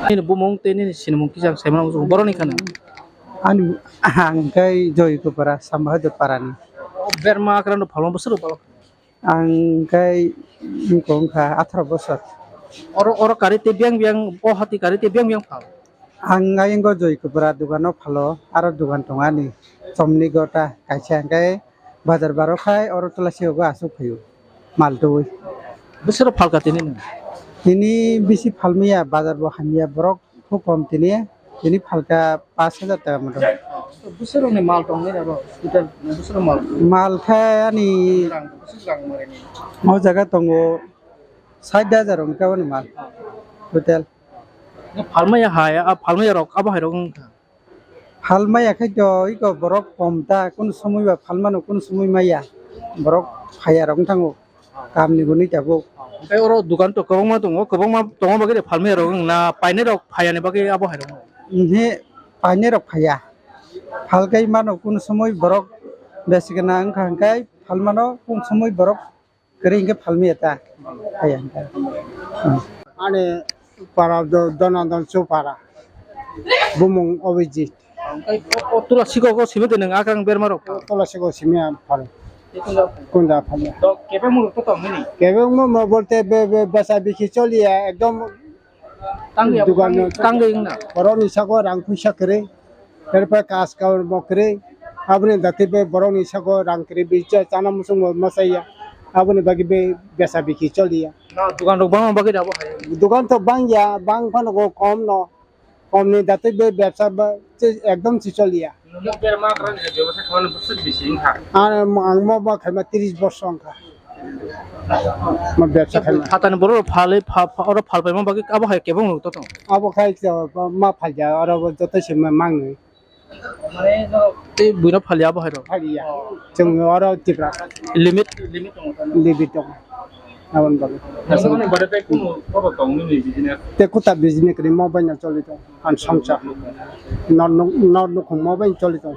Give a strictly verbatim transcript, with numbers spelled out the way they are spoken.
Nini bumung tei nini sinimung kisa saimano boroni khana. Ani ang khe Joy Kupara, Sambahador Parani. Berma akrano phalma bwswk rok balok? Ang khe wngkha atharo bosor. Oro, oro kari tei biyang biyang, o hati kari tei biyang biyang phal? Ang ayang o Joy Kupara dogano phalo, aro dogan tongo ani chomni gota kaisa, hwnkhe bazar baro khai oro Tulasi o aswk phaio mal twi. Bwswk rok phalka tini nwng? Tini bisi phalmaya, bazar bo hamya, borok Khub kom tini, tini phalka pash hajar taka motom. Bwswk rokni mal tongwi abo, total bwswk rok mal? Mal khe ani rang, bwswk rang mari ni? O jaga tongo sait hajar wngkha ani mal, total. Phalmaya hai, a phalmaya rok abo hai rok wngkha. Phalmaya khai to iko borok kom ta, kunu somoi ba phalmano, kunu somoi maya. Borok phaya rok wng thango. Kamni hwnwi tabuk. Tei oro dogan to kwbangma tongo, kwbangma tongma bagwi de phalmaya rok wng na painai rok phaya ni bagwi abo hai rok? Nhe, painai rok phaya. Phalkai mano kunu somoi borok besi gana wngkha hwnkhe phalmano kunu somoi borok kwrwi hwnkhe phalmaya ta phaya hwnkhe. Hmm. Ani para do-, Donandon Chupara. Bumung Abhijit. Ang kai o, o Tulasi go, go simi de nang akrang berma rok. Tulasi go simi ang phal. Kunda phal. To kebe mu to tong ni? Kebe mu mo bolte be, be, besa bikhi choliya, ekdom tang ya, dugan tang, tang de na. Borok ni sako rang puisa kwrwi. Erpore kas kaur bo kwrwi. Aboni dati be borok ni sako rang kwrwi, bicha chana musung bo masaya. Aboni bagi be besa bikhi choliya. Na dugan rok bangma bagwi da bo hai. Dugan to bangya, bang phano go kom no. Komni datwi be bebsa ba, se ekdom se choliya. Nwng berma kwrwng ni bebsa khaimani bwswk bisi wngkha? Ar mo-, ang mo ba khaima tris borso wngkha. Mo bebsa khaima. Phatani borok rok phalwi pha-, pha-, oro phalpaima bagwi abo hai kebeng rok to tong? Abo khai to ma phalya, oro bo joto se ma mangwi. Mane no tei buino phalya abo hai rok? Phalya. Chwng oro Tipra. Limit, limit tongo. Limit tongo. Aboni bagwi. Nokni bade tei kunu oro tong nini business? Tei kuta business kwrwi mo bai no choli tong. Ang songcha. Nor nuk, nor nukhung mo bai choli tong.